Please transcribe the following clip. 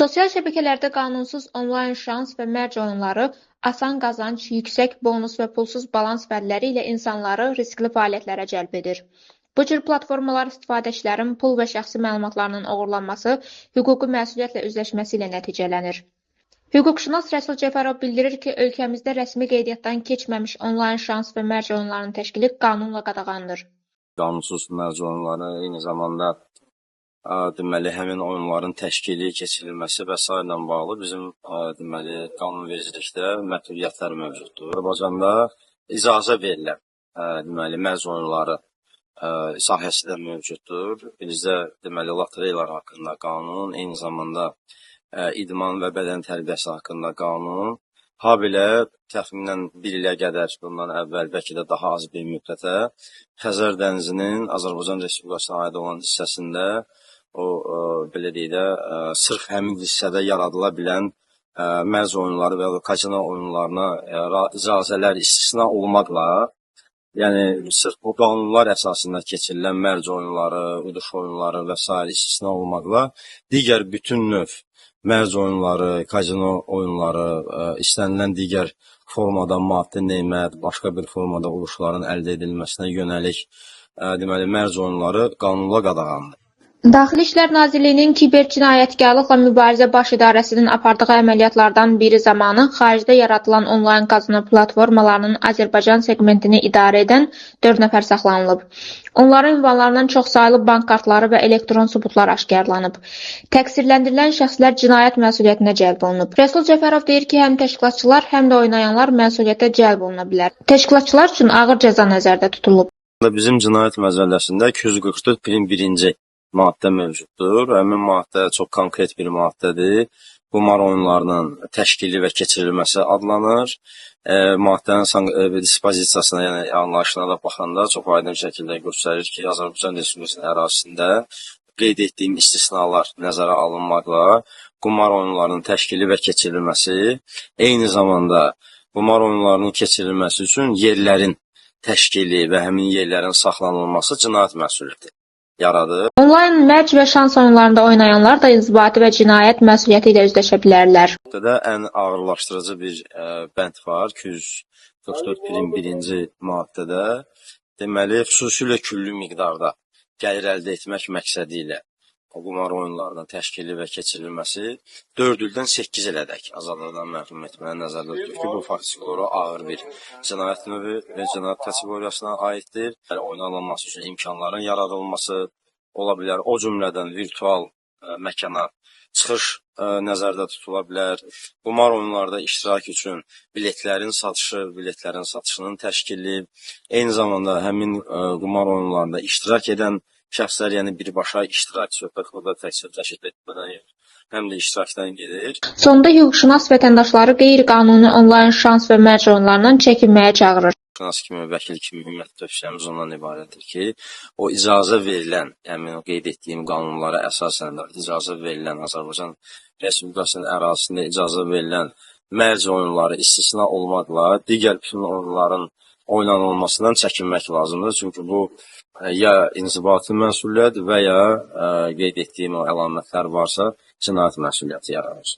Sosial şəbəkələrdə qanunsuz onlayn şans və mərc oyunları asan qazanc, yüksək bonus və pulsuz balans vədləri ilə insanları riskli fəaliyyətlərə cəlb edir. Bu cür platformalar istifadəçilərin pul və şəxsi məlumatlarının oğurlanması, hüquqi məsuliyyətlə üzləşməsi ilə nəticələnir. Hüquqşünas Rəsul Cəfərov bildirir ki, ölkəmizdə rəsmi qeydiyyatdan keçməmiş onlayn şans və mərc oyunlarının təşkili qanunla qadağandır. Qanunsuz mərc oyunları eyni zamanda deməli, həmin oyunların təşkili, keçirilməsi və sairə ilə bağlı bizim deməli, qanunvericilikdə məhdudiyyətlər mövcuddur. Azərbaycanda icazə verilən deməli, mərc oyunları sahəsi də mövcuddur. Bizdə deməli, lotereyalar haqqında qanun, eyni zamanda idman və bədən tərbiyəsi haqqında qanun, habelə təxminən bir ilə qədər bundan əvvəl, bəlkə də daha az bir müddətə Xəzər dənizinin Azərbaycan Respublikasına aid olan hissəsində o, belə deyək də, sırf həmin hissədə yaradıla bilən mərc oyunları və ya kazino oyunlarına icazələr istisna olmaqla, yəni sırf bu qanunlar əsasında keçirilən mərc oyunları, uduş oyunları və sair istisna olmaqla digər bütün növ mərc oyunları, kazino oyunları, istənilən digər formada maddi nemət, başqa bir formada uduşların əldə edilməsinə yönəlik deməli, mərc oyunları qanunla qadağandır. Daxili İşlər Nazirliyinin Kiber Cinayətkarlıqla Mübarizə Baş İdarəsinin apardığı əməliyyatlardan biri zamanı xaricdə yaradılan onlayn kazino platformalarının Azərbaycan seqmentini idarə edən 4 nəfər saxlanılıb. Onların ünvanlarından çoxsaylı bank kartları və elektron sübutlar aşkarlanıb. Təqsirləndirilən şəxslər cinayət məsuliyyətinə cəlb olunub. Rəsul Cəfərov deyir ki, həm təşkilatçılar, həm də oynayanlar məsuliyyətə cəlb oluna bilər. Təşkilatçılar üçün ağır cəza nəzərdə tutulub. Bizim Cinayət Məcəlləsində 244 prim 1-ci maddə mövcuddur. Həmin maddə çox konkret bir maddədir. Qumar oyunlarının təşkili və keçirilməsi adlanır. Maddənin dispozisiyasına, yəni anlayışına da baxanda çox aydın şəkildə göstərir ki, Azərbaycan Respublikasının ərazisində qeyd etdiyim istisnalar nəzərə alınmaqla qumar oyunlarının təşkili və keçirilməsi, eyni zamanda qumar oyunlarının keçirilməsi üçün yerlərin təşkili və həmin yerlərin saxlanılması cinayət məsuliyyəti yaradır. Onlayn mərc və şans oyunlarında oynayanlar da inzibati və cinayət məsuliyyəti ilə üzləşə bilərlər. Maddədə ən ağırlaşdırıcı bir bənd var, 244 prim 1-ci maddədə. Deməli, xüsusilə küllü miqdarda gəlir əldə etmək məqsədi ilə qumar oyunlarının təşkili və keçirilməsi 4 ildən 8 ilədək azadlıqdan məhrum etməyə nəzərdə tutulur ki, bu faktiki olaraq ağır bir cinayət növü və cinayət kateqoriyasına aiddir. Yəni, oynanılması üçün imkanların yaradılması ola bilər, o cümlədən virtual məkana çıxış nəzərdə tutula bilər. Qumar oyunlarda iştirak üçün biletlərin satışı, biletlərin satışının təşkili, eyni zamanda həmin qumar oyunlarında iştirak edən şəxslər, yəni birbaşa iştirak, söhbət burada təkcə təşkil etmədən yox, həm də iştirakdan gedir. Sonda hüquqşünas vətəndaşları qeyri-qanuni onlayn şans və mərc oyunlarından çəkinməyə çağırır. Hüquqşünas kimi, vəkil kimi ümumiyyətlə tövsiyəmiz ondan ibarətdir ki, o icazə verilən, həmin o qeyd etdiyim qanunlara əsasən də icazə verilən Azərbaycan Respublikasının ərazisində icazə verilən mərc oyunları istisna olmaqla digər bütün oyunların oynanılmasından çəkinmək lazımdır. Çünki bu ya inzibati məsuliyyət və ya qeyd etdiyim o əlamətlər varsa cinayət məsuliyyəti yaranır.